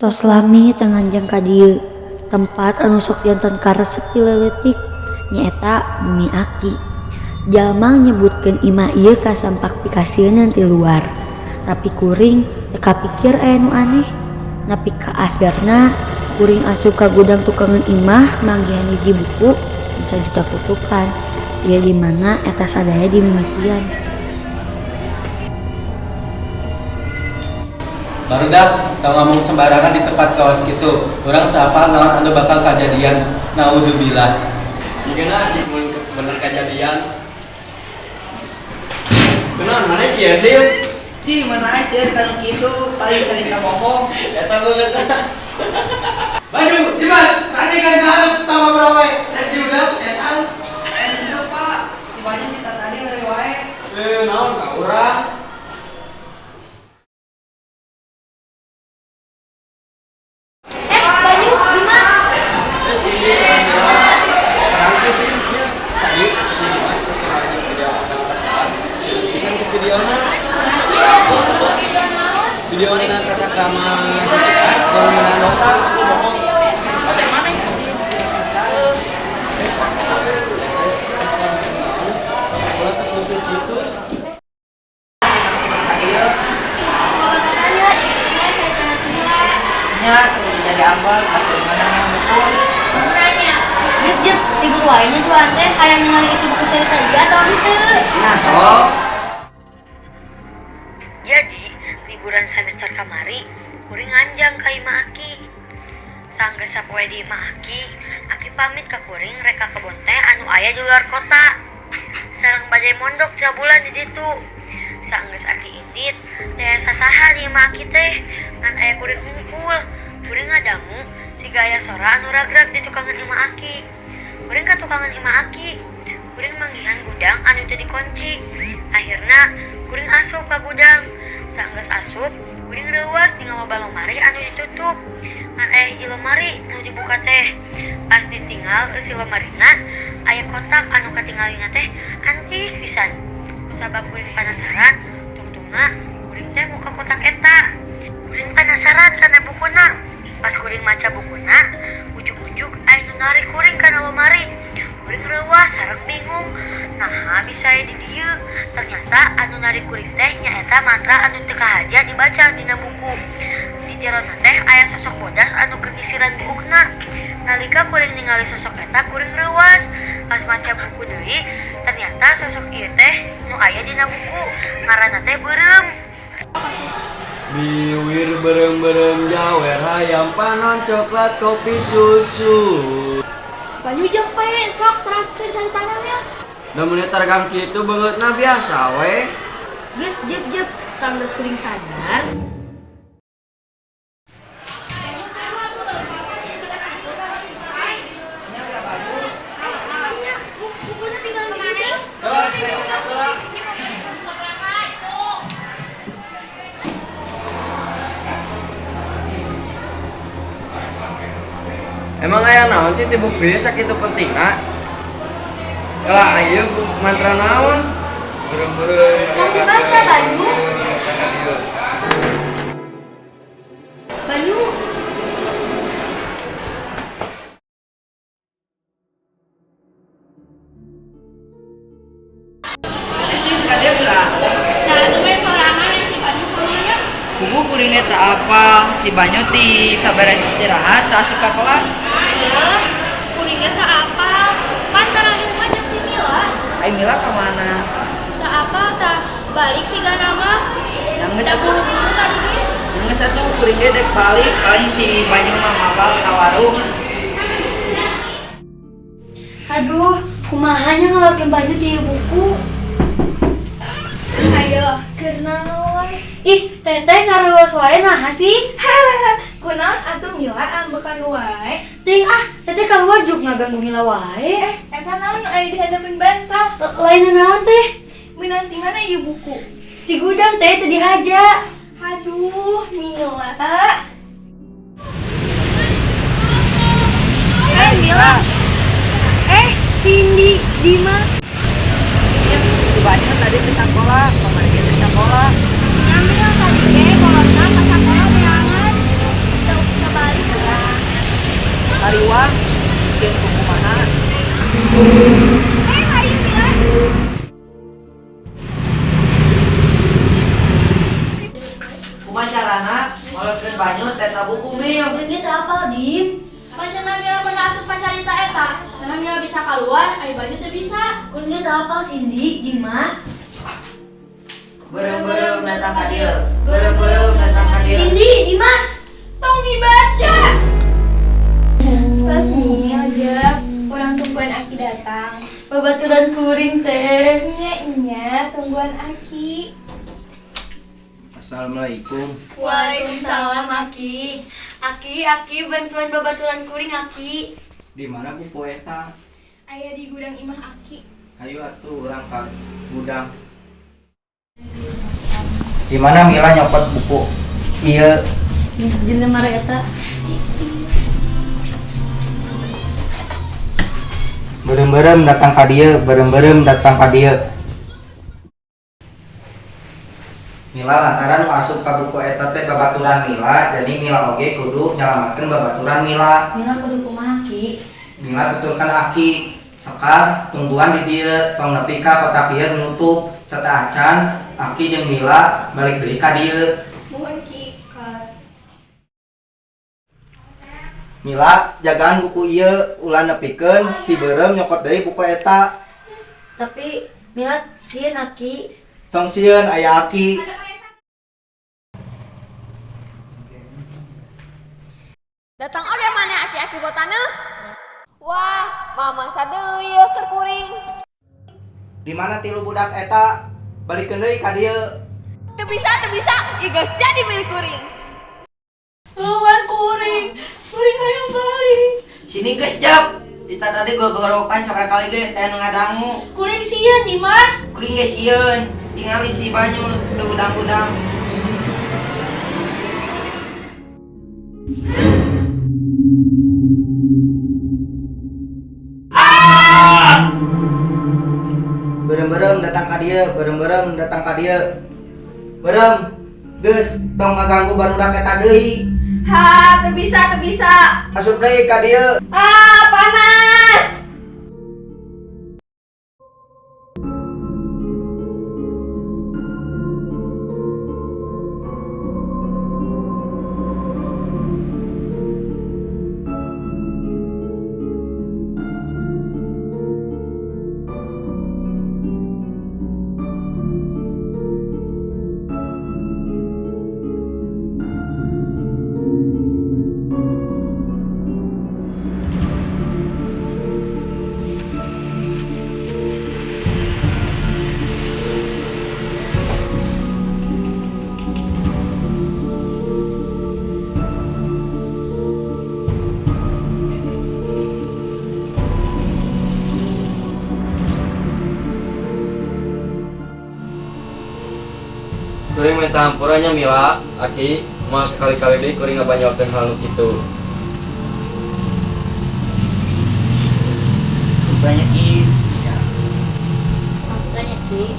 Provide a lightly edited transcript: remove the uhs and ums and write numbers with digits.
Tos lami teu nganjang ka dieu, tempat anu sok janten karesep ti leuleutik nyaeta Bumi Aki. Jalma nyebutkeun imah ieu kasampak pikasieuneun ti luar, tapi kuring teu kapikir aya nu aneh. Nepi ka akhirna kuring asup ka gudang tukangeun imah manggihan hiji buku nu sajuta kutukan, ieu di mana eta sadaya dimimitian. Barudak, tong ngomong sembarangan di tempat kawas kitu. Urang teu apal naon anu bakal kajadian. Naudzubillah. Gimana sih mun bener kejadian? Kunaon maneh sieun deui? Cih, mana sieun kanu kitu, paling cerita bohong. Eta banget. Banyu, Dimas, tadi kan karep tambah berapa? Rek diudah setan. Eh, itu Pak, si Banyu kita tadi ngeri wae. Eh, naon ka urang? Eh, Banyu, Dimas. Eh, si ini sareng Mila. Terang teh sih nya. Tadi si Dimas pas lagi video apel pas sieun pisan ku videona. Video dengan tata krama harita dan ngeunaan dosa, aku bohong. Oh, saya mana ya sih? Sekolah tes selesai gitu. Ka dieu. Nya kudu jadi ambal, batur mana yang hukum. Geus jep, libur wae nya duaan teh hayang ningali isi buku cerita ieu atau henteu? Nah, sok. Jadi, liburan semester kamari, kuring nganjang ka imah Aki. Sanggeus sapoe di imah Aki, Aki pamit ka kuring rek ka kebon teh anu aya di luar kota. Sareng bade mondok sabulan di ditu. Sanggeus Aki indit, teh sasaha di imah Aki teh, ngan aya kuring hungkul. Kuring ngadangu siga aya sora anu ragrag di tukangan imah Aki. Kuring ka tukangan imah Aki. Kuring manggihan gudang anu teu dikunci. Akhirna kuring asup ka gudang. Sanggeus asup, kuring reuwas ningal loba lomari anu ditutup. Ngan aya hiji lomari nu dibuka teh. Pas ditinggal eusi lomarina, aya kotak anu katingalina teh antik pisan. Kusabab kuring panasaran, tungtungna kuring teh muka kotak eta. Kuring panasaran kana bukuna. Pas kuring maca bukuna, ujug-ujug aya nu narik kuring kana lomari. Kuring reuwas sareng bingung. Naha bisa aya di dieu? Ternyata anu narik kuring teh nyaeta mantra anu teu kahaja dibaca dina buku. Di jerona teh aya sosok bodas anu keur nyisiran buukna. Nalika kuring ningali sosok eta kuring reuwas. Pas maca buku deui, ternyata sosok ieu teh nu aya dina buku. Ngaranna teh Beureum. Biwir beureum-beureum jawer hayam panon coklat kopi susu. Banyu jeung pae sok teraskeun caritana ya. Da mun targang kitu beungeutna biasa we. Geus jep jep, sanggeus kuring sadar. Eh, bukuna tinggal di dieu. Heula, heula. Emang aya naon sih ti buku ieu sakitu pentingna? Lah ieu buku mantra naon? Beureum-beureum. Tong dibaca, Banyu. Banyu. Eh, sih ka dieu geura. Nah, atuh we sorangan si Banyu kumaha? Kubu kuring teh apa? Si Banyu ti saberes istirahat teu asup ka kelas. Ya, kuring teh apa? Pan tarang di rumah jeung si Mila. Ai Mila ka mana? Teu apa tah balik si Gana mah. Yang geus Da atuh, buru-buru tadi ge. yang geus atuh kuring ge dek balik, paling si Banyu mah mabal ka warung. Aduh, kumaha nya ngalokeun Banyu di buku? Ayo, keur naon? Ih, teteh ngarewas wae naha sih? Kunaon atuh Mila ambekan wae? Ting ah, teteh keluar juga ngaganggu Mila wae. Eh, eta naon aya di handapeun bantal? Lain naon teh? Meunang ti mana ieu buku? Di gudang teh teu dihaja. Aduh, Mila. Hai Mila. Eh, Cindy, Dimas. Si Banyu tadi ke sekolah, kamari ge ke sekolah. Ngambil tadi ge kolotna ka sakola beangan. Ayo hayu Mila. Kumaha carana ngolotkeun Banyu eta buku Mil? Kuring ge teu apal, Dim. Pancana Mila pernah asup pacarita eta. Nah Mila bisa keluar, ayo Banyu teu bisa. Kuring ge teu apal Cindy, Dimas. Beureum-beureum datang ka dieu. Beureum-beureum datang ka dieu. Cindy, Dimas. Tong dibaca. Tos Mil, Jep, urang tungguan Aki datang. Babaturan kuring teh. Nya nya, tungguan Aki. Assalamualaikum. Waalaikumsalam Aki. Aki, Aki bantuan babaturan kuring Aki. Di mana buku eta? Aya di gudang imah Aki. Hayu atuh urang ka gudang. Di mana Mila nyopot buku? Ieu. Di lemari eta. Beureum-beureum datang ka dieu, beureum-beureum datang ka dieu. Mila lantaran nu asup ka buku eta teh babaturan Mila, jadi Mila oge kudu nyalamatkeun babaturan Mila. Mila kudu kumaha Ki? Mila tuturkan Aki, Sekar tungguan di dieu, tong nepi ka kotak ieu nutup. Sateuacan Aki jeung Mila balik deui ka dieu. Mohon Ki, ka. Mila jagaan buku ieu ulah nepikeun si beureum nyokot deui buku eta. Tapi Mila sieun Aki. Tong sieun aya Aki. Datang oge maneh aki-aki botaneuh. Wah, mamang sadeui keur kuring. Di mana tilu budak eta? Balikeun deui ka dieu. Teu bisa, teu bisa, ieu geus jadi milik kuring. Lawan kuring, kuring hayang balik. Sini geus Jap. Kita tadi gogorowokan sabaraha kali ge teh nu ngadangu. Kuring sieun Dimas. Kuring ge sieun, tingali si Banyu teu hudang-hudang. Beureum-beureum datang ka dieu, beureum-beureum datang ka dieu. Beureum, geus tong ngaganggu barudak eta deui. Ha, teu bisa, teu bisa. Asup deui ka dieu. Ah, panas. Kuring minta hampura nya Mila, Aki, moal sekali-kali deui kuring ngabanyokeun hal nu kitu. Banyak Ki. Hampura nya Ki.